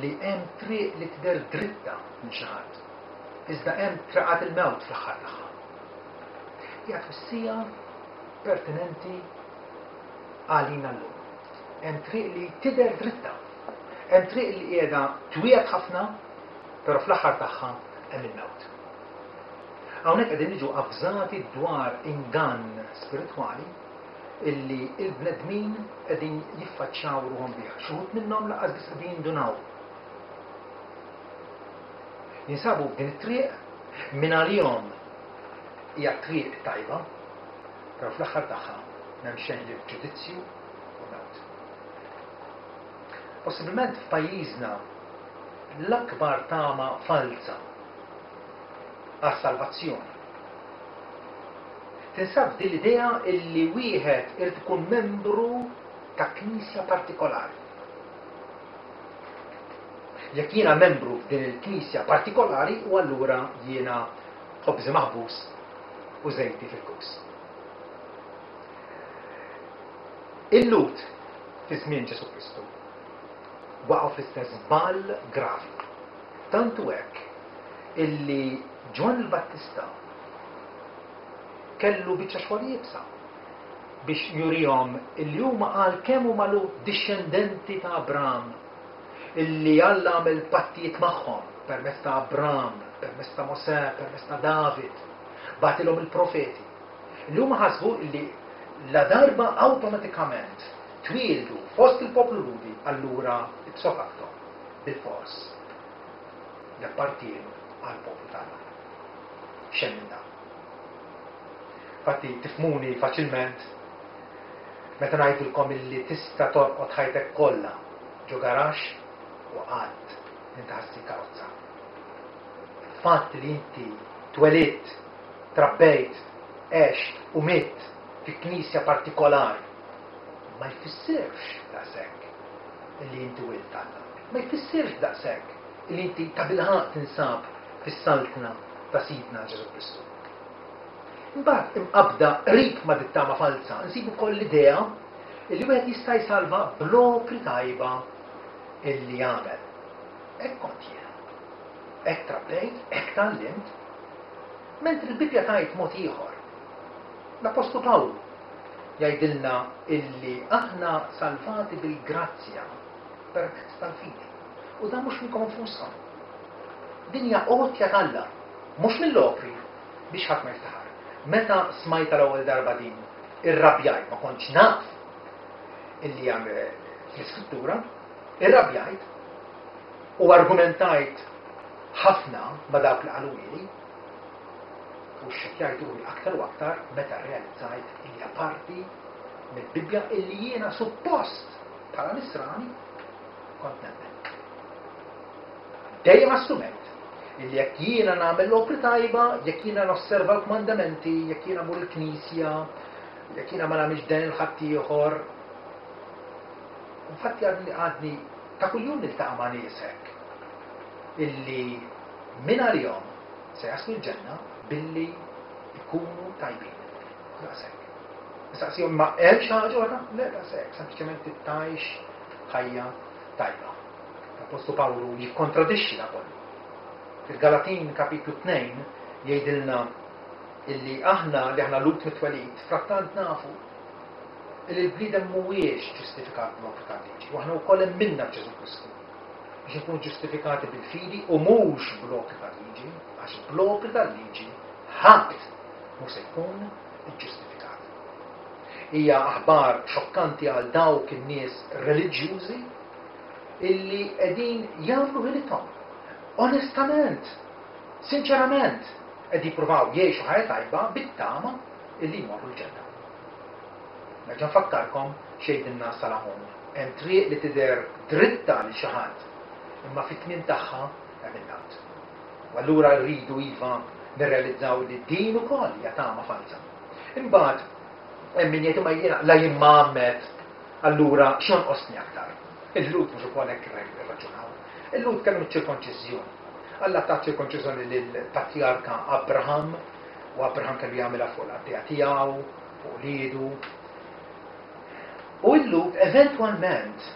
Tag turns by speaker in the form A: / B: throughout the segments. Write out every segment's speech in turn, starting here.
A: li hemm triq li tidher dritta minn xi ħadd, iżda hemm traqat il-mewt fl-aħħar tagħha. Hija twissija pertinenti għalina llum. Hemm triq li tidher dritta. Hemm triq li qiegħda twiegħed ħafna, però fl-aħħar tagħha hemm il-mewt. Hawnhekk qegħdin niġu avżati dwar ingann spiritwali illi l-bnedmin qegħdin jiffaċċjaw ruħhom bih. Xi wħud minnhom lanqas biss qegħdin jindunaw. Jinsabu f'din it-triq minn għalihom hija triq tajba, però fl-aħħar tagħha m'hemm xejn ħlief ġudizzju u mewt. Possibilment f'pajjiżna l-akbar tama falza għas-salvazzjoni tinsab f'din l-idea illi wieħed irid ikun membru ta' knisja partikolari. Jekk jiena membru f'din il-knisja partikolari u allura jiena ħobżi maħbus u żejti fil-kus. Il-Lhud fi żmien Ġesù Kristu waqgħu fl-istess żball gravi. Tant hu hekk illi Ġwanni l-Battista kellu biċċa xogħol iebsa biex jurihom illi huma għalkemm huma Lhud dixxendenti ta' Abram, illi Alla għamel pattijiet magħhom permezz ta' Abram, permezz ta' Mosè, permezz ta' David, bagħtilhom il-profeti. Li huma ħasbu li ladarba awtomatikament twieldu fost il-poplu Lhudi allura ipso facto, bilfors, jappartienu għall-poplu t'Alla. Xejn minn dan. Infatti tifhmuni faċilment meta ngħidilkom illi tista' torqod ħajtek kollha ġo garaxx u qatt m'inti ħa ssib karozza. Il-fatt li inti twelidt trabbejt, għext u mitt fi knisja partikolari ma jfissirx daqshekk illi inti wild Alla. Ma jfissirx daqshekk illi inti tabilħaqq tinsab fis-saltna ta' Sidna Ġesù Kristu. Imbagħad imqabbda qrib ma' dit-tama falza nsibu wkoll l-idea illi wieħed jista' jsalva bl-opri tajba illi jagħmel. Hekk kont jiena. Hekk trabbejt, hekk tgħallimt, Mentri l-Bibbja tgħid mod ieħor. L-appostlu Pawlu jgħidilna illi aħna salvati bil-grazzja permezz tal-fidi. U dan mhux minnkom infuskom. Din hija għotja t'Alla, mhux mill-opri, biex ħadd ma jiftaħar. Meta smajtha l-ewwel darba din, irrabjajt, ma kontx naf illi hemm fl-Iskrittura, irrabjajt u argumentajt ħafna ma' dawk li qaluhieli, u xxekkjajt ruħi aktar u aktar meta rrealizzajt li hija parti mill-Bibbja illi jiena suppost bħala Nisrani kont nemmen. Dejjem assumejt illi jekk jiena nagħmel l-opri tajba, jekk jiena nosserva l-kmandamenti, jekk jiena mmur il-knisja, jekk jiena ma nagħmilx den lil ħaddieħor. Infatti għadni għadni ta' kuljum niltaqa' ma' nies hekk illi minn għalihom se jaslu l-ġenna billi jkunu tajbin. Daqshekk. Nistaqsihom imma hemm xi ħaġa oħra? Le daqshekk, sempliċement trid tgħix ħajja tajba. L-Appostlu Pawlu jikkontradixxi da kollu. Fil-Galatin kapitlu 2 jgħidilna illi aħna li aħna Lhud mit-twelid, frattant nafu illi l-bniedem mhuwiex ġustifikat bl-opri tal-liġi, u aħna wkoll emminna f'Ġesù Kristu biex inkunu ġustifikati bil-fidi u mhux bl-opri tal-liġi, għax bl-opri tal-liġi ħadd mhu se jkun iġġustifikat. Hija aħbar xokkanti għal dawk in-nies reliġjużi illi qegħdin jagħmlu ħilithom. Onestament, sinċerament, qed jippruvaw jgħixu ħajja tajba bit-tama illi jmorru l-ġenna. Nerġa' nfakkarkom x'jgħidilna Salamun, Hemm triq li tidher dritta lil xi ħadd, imma fit-tmiem tagħha hemm il-mewt. U allura rridu, iva, nirrealizzaw li din ukoll hija tama falza. Imbagħad hemm min jgħid imma jiena la jien mgħammed, allura x'jonqosni aktar? Il-Lhud mhux ukoll hekk irraġunaw. Il-Lhud kellhom iċ-ċirkonċiżjoni. Alla ta ċ-ċirkonċiżjoni lill-patrijarka Abraham, u Abraham kellu jagħmilha fuq l-qaddejja tiegħu, fuq uliedu. U l-Lhud eventwalment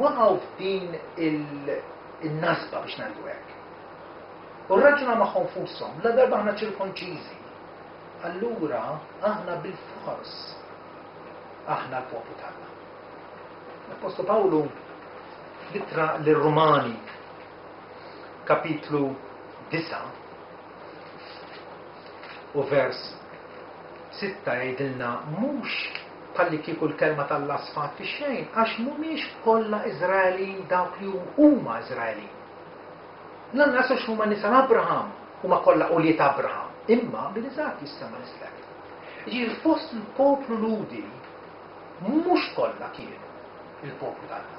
A: waqgħu f'din il. In-nasba biex ngħidu hekk. U rraġunaw magħhom nfushom, ladarba aħna ċirkonċiżi, allura aħna bilfors aħna l-poplu t'Alla. L-Appostlu Pawlu fl-ittra lir-Rumani kapitlu 9 u vers 6 jgħidilna mhux bħallikieku l-kelma t'Alla sfat fix-xejn għax mhumiex kollha Iżraelin dawk li huma Iżraelin. Lanqas għax huma nisel Abraham huma kollha ulied Abraham, imma minn Iżakk jissemma nislek. Jiġifieri fost il-poplu Lhudi mhux kollha kienu l-poplu t'Alla.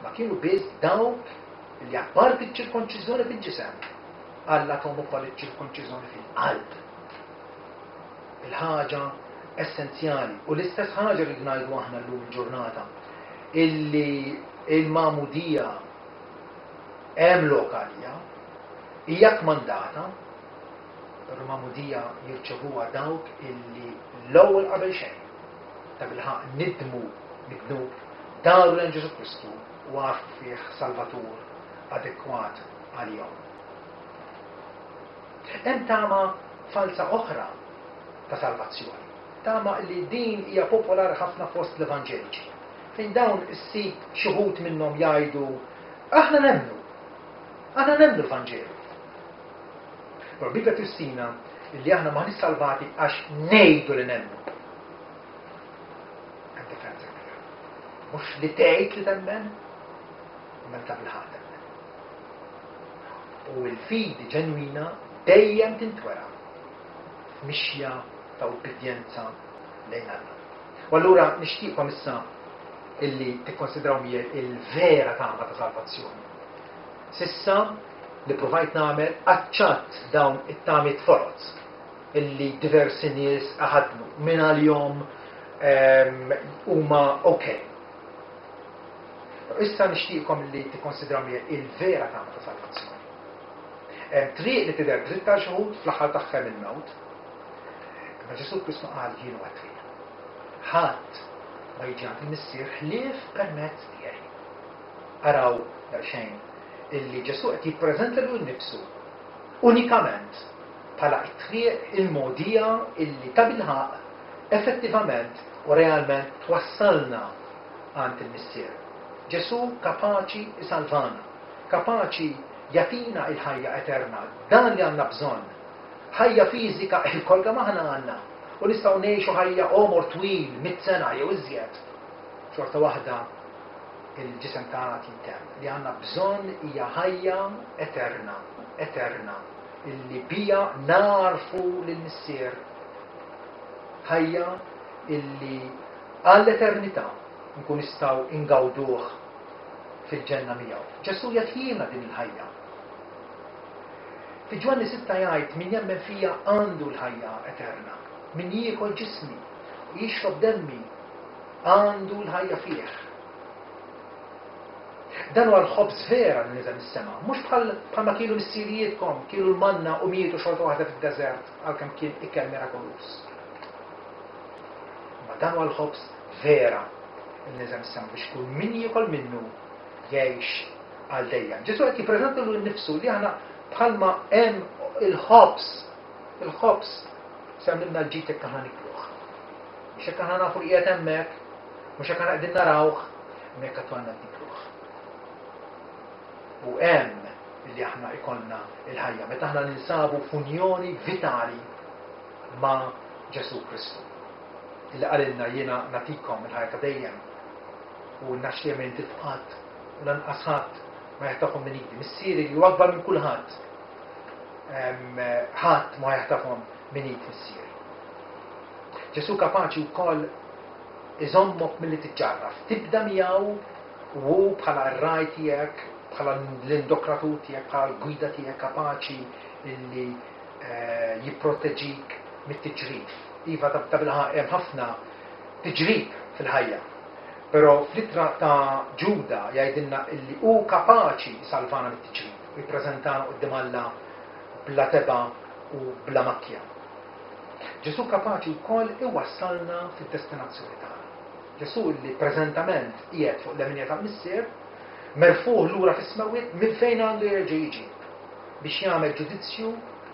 A: Ma kienu biss dawk li apparti ċ-ċirkonċiżjoni fil-ġisem, Alla tahom ukoll iċ-ċirkonċiżjoni fil-qalb. Il-ħaġa essenzjali u l-istess ħaġa rridu ngħidu aħna llum il-ġurnata illi il-magħmudija hemm lok għaliha, hija kmandata, però l-magħmudija jirċevuha dawk illi l-ewwel qabel xejn tabilħaqq nidmu mid-dnub, daru lejn Ġesù Kristu u għarfu fih Salvatur adekwat għalihom. Hemm tama falza oħra ta' salvazzjoni, tama li din hija popolari ħafna fost l-evanġeliċi, fejn dawn issib xi wħud minnhom jgħidu aħna nemmnu, aħna nemmnu l-Vanġelu. Però l-Bibbja twissina li aħna m'aħniex salvati għax ngħidu li nemmnu. Hemm differenza kbira. Mhux li tgħid li temmen, imma li tabilħaqq temmen. U l-fidi ġenwina dejjem tintwera f'mixja ta' ubbidjenza lejn Alla. U allura nixtieqkom issa illi tikkonsidraw miegħi il-vera tama ta' salvazzjoni. S'issa li pruvajt nagħmel qaċċatt dawn it-tamiet foloz illi diversi nies iħaddnu minn għalihom huma ok. Però issa nixtieqkom li tikkonsidraw miegħi il-vera tama ta' salvazzjoni. Hemm triq li tidher dritta għal xi wħud fl-aħħar tagħha hemm il-mewt. Imma Ġesù Kristu qal jien huwa t-triq. Ħadd ma jiġi għand il-Missier ħlief permezz tiegħi. Araw daqsxejn illi Ġesù qed jippreżenta lilu nnifsu unikament bħala t-triq il-mogħdija illi tabilħaqq effettivament u realment twassalna għand il-Missier. Ġesù kapaċi jsalvana, kapaċi jagħtina l-ħajja eterna, dan li għandna bżonn. Ħajja fiżika ilkoll kemm aħna għandna u nistgħu ngħixu ħajja għomor twil, mitt sena jew iżjed. Xorta waħda il-ġisem tagħna qed jintemm. Li għandna bżonn hija ħajja eterna, eterna, illi biha nagħrfu lill-Missier. Ħajja illi għall-eternità nkun nistgħu ingawduh fil-ġenna miegħu. Ġesù jagħtina din il-ħajja. Fi Ġwanni sitta jgħid min jemmen fija għandu l-ħajja eterna. Min jiekol ġismi u jixrob demmi għandu l-ħajja fih. Dan huwa l-ħobż vera li niżel mis-sema, mhux bħal bħalma kielu missirijietkom, kielu l-manna u mietu xorta waħda fid-deżert għalkemm kien ikel mirakoluż. Imma dan huwa l-ħobż vera li niżel mis-sema biex kull min jiekol minnu jgħix għal dejjem. Ġesù qed jippreżenta lilu nnifsu li aħna bħalma hemm il-ħobż, il-ħobż se jagħmlilna l-ġid jekk aħna nikluh. Mhux jekk aħna nafu li qiegħed hemmhekk, mhux jekk aħna qegħdin narawh, imma jekk attwalment nikluh. U hemm li aħna ikollna l-ħajja, meta aħna ninsabu f'unjoni vitali ma' Ġesù Kristu. Illi qalilna jiena nagħtikom il-ħajja ta' dejjem u n-nagħaġ tiegħi ma jintilfu qatt u lanqas ħadd ma jaħtafhom minn idi. Missieri li huwa akbar minn kulħadd, ħadd ma jaħtafhom minn id Missieri. Ġesù kapaċi wkoll iżommok milli tiġġarraf. Tibda miegħu u hu bħala r-ragħaj tiegħek, bħala l-indokratur tiegħek, bħala l-gwida tiegħek kapaċi li jipproteġik mit-tiġrib. Iva tabilħaqq hemm ħafna tiġrib fil-ħajja. Però fl-ittra ta' Ġuda jgħidilna illi hu kapaċi jsalvana mit-tiġrib u jippreżentana quddiem Alla bla tebgħa u bla makkja. Ġesù kapaċi wkoll iwassalna fid-destinazzjoni tagħna. Ġesù li preżentament qiegħed fuq l-leminja tal-Missier, Merfugħ lura fis-smewwiet minn fejn għandu jerġa' jiġi biex jagħmel ġudizzju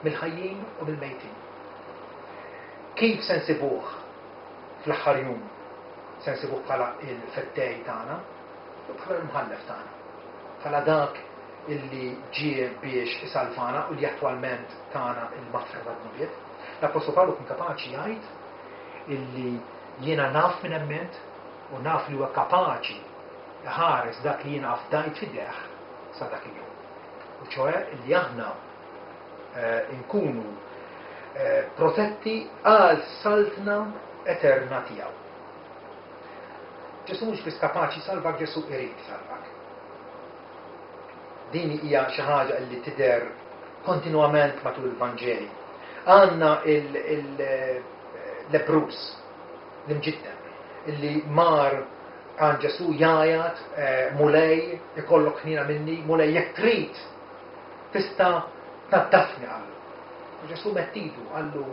A: mill-ħajjin u mill-mejtin. Kif se nsibuh fl-aħħar jum? Se nsibuh bħala l-Feddej tagħna jew bħala l-Imħallef tagħna? Bħala dak illi ġie biex isalvana u li attwalment tana l-maħfra tad-dnubiet? L-Appostlu Pawlu kien kapaċi jgħid illi jiena naf min emmint u naf li huwa kapaċi iħares dak li jiena afdajt f'idejh sa dak il-jum. U ċoe illi aħna nkunu protetti għal saltna eterna tiegħu. Ġesù mhux biss kapaċi jsalvak, Ġesù irid isalvak. Din hija xi ħaġa li tidher kontinwament matul il-Vanġeli. Għandna il-leprus, l-imġiddem, illi mar għand Ġesù jgħajat, Mulej, ikollok ħniena minni, Mulej jekk trid tista' tnaddafni qallu. U Ġesù medd idu qallu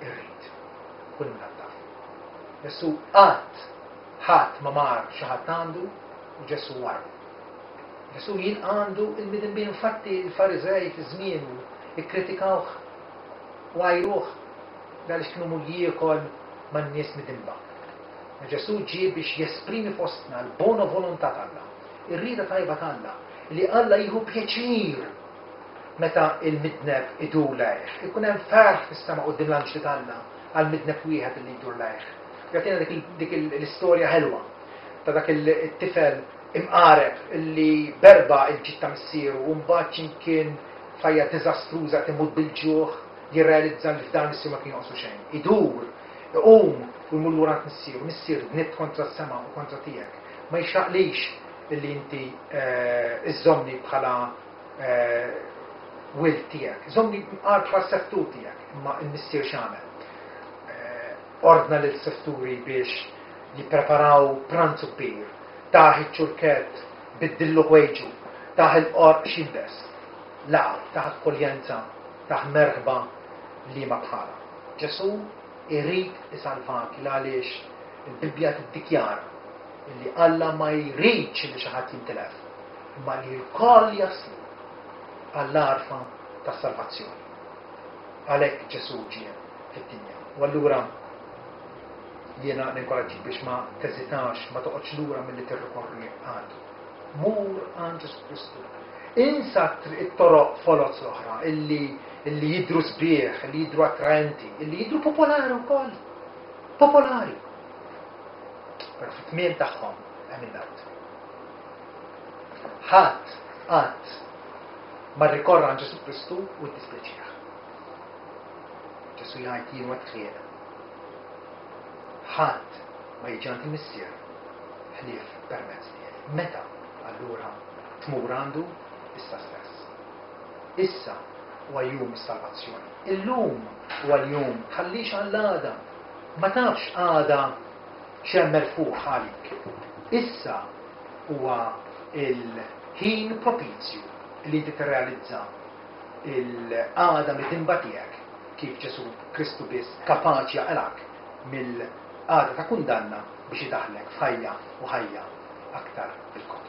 A: irrid, kun imnaddaf. Ġesù qatt ħadd ma mar xi ħadd għandu u Ġesù warbu. Ġesù jilqa' għandu l-midinbin infatti l-Fariżej fi żmienu kkritikawh u għajruh għaliex kienu mur jiekol man-nies midinba. Ma Ġesù ġie biex jesprimi fostna l-bona volontà t'Alla, ir-rieda tajba t'Alla, li Alla jieħu pjaċir meta l-midneb idur lejh. Ikun hemm ferħ fis-sema quddiem l-anġli t'Alla għal midneb wieħed li jdur lejh. Jagħtina dik l-istorja ħelwa ta' dak it-tifel imqareb li berba il-ġid ta' missieru u mbagħad x'imkien f'ħajja diżastruża qed imut bil-ġuħ jirrealizza li f'dar missieru ma kien jonqsu xejn. Idur, iqum u jmur lura għand missieru. Missier, dnibt kontra s-sema u kontra tiegħek. Ma jixraqlix li inti iżżommni bħala wild tiegħek. Żommni mqar bħala seftur tiegħek. Imma l-missier x'għamel? Ordna lill-sefturi biex jippreparaw pranzu kbir. Tah iċ-ċurkett, biddillu ħwejġu, tah il-qorq x'jilbes. Laqgħu, tah akkoljenza, tah merħba liema bħalha. Ġesù irid isalvak il-għaliex il-Bibbja tiddikjara illi Alla ma jridx li xi ħadd jintilef, imma li lkoll jaslu għall-għarfa tas-salvazzjoni. Għalhekk Ġesù ġie fid-dinja. U allura jiena ninkoraġġik biex ma teżitax, ma toqgħodx lura milli tirrikorri għandu. Mur għand Ġesù Kristu. Insa t-toroq foloz l-oħra illi illi jidhru sbieħ, illi jidhru attraenti, illi jidhru popolari wkoll. Popolari. Però fit-tmiem tagħhom hemm il-mewt. Ħadd qatt ma rrikorra għand Ġesù Kristu u ddispjaċih. Ġesù jgħid jien huwa t-triq. Ħadd ma jiġi għand il-Missier ħlief permezz tiegħi. Meta allura tmur għandu? Issa stess. Issa huwa jum is-salvazzjoni. Illum huwa l-jum, tħallix għall-għada. Ma tafx għada x'hemm merfugħ għalik. Issa huwa l-ħin propizju li inti tirrealizza l-qagħda midinba tiegħek kif Ġesù Kristu biss kapaċi jaqlgħek mill-qagħda ta' kundanna biex idaħħlek f'ħajja u ħajja aktar bil-kotba.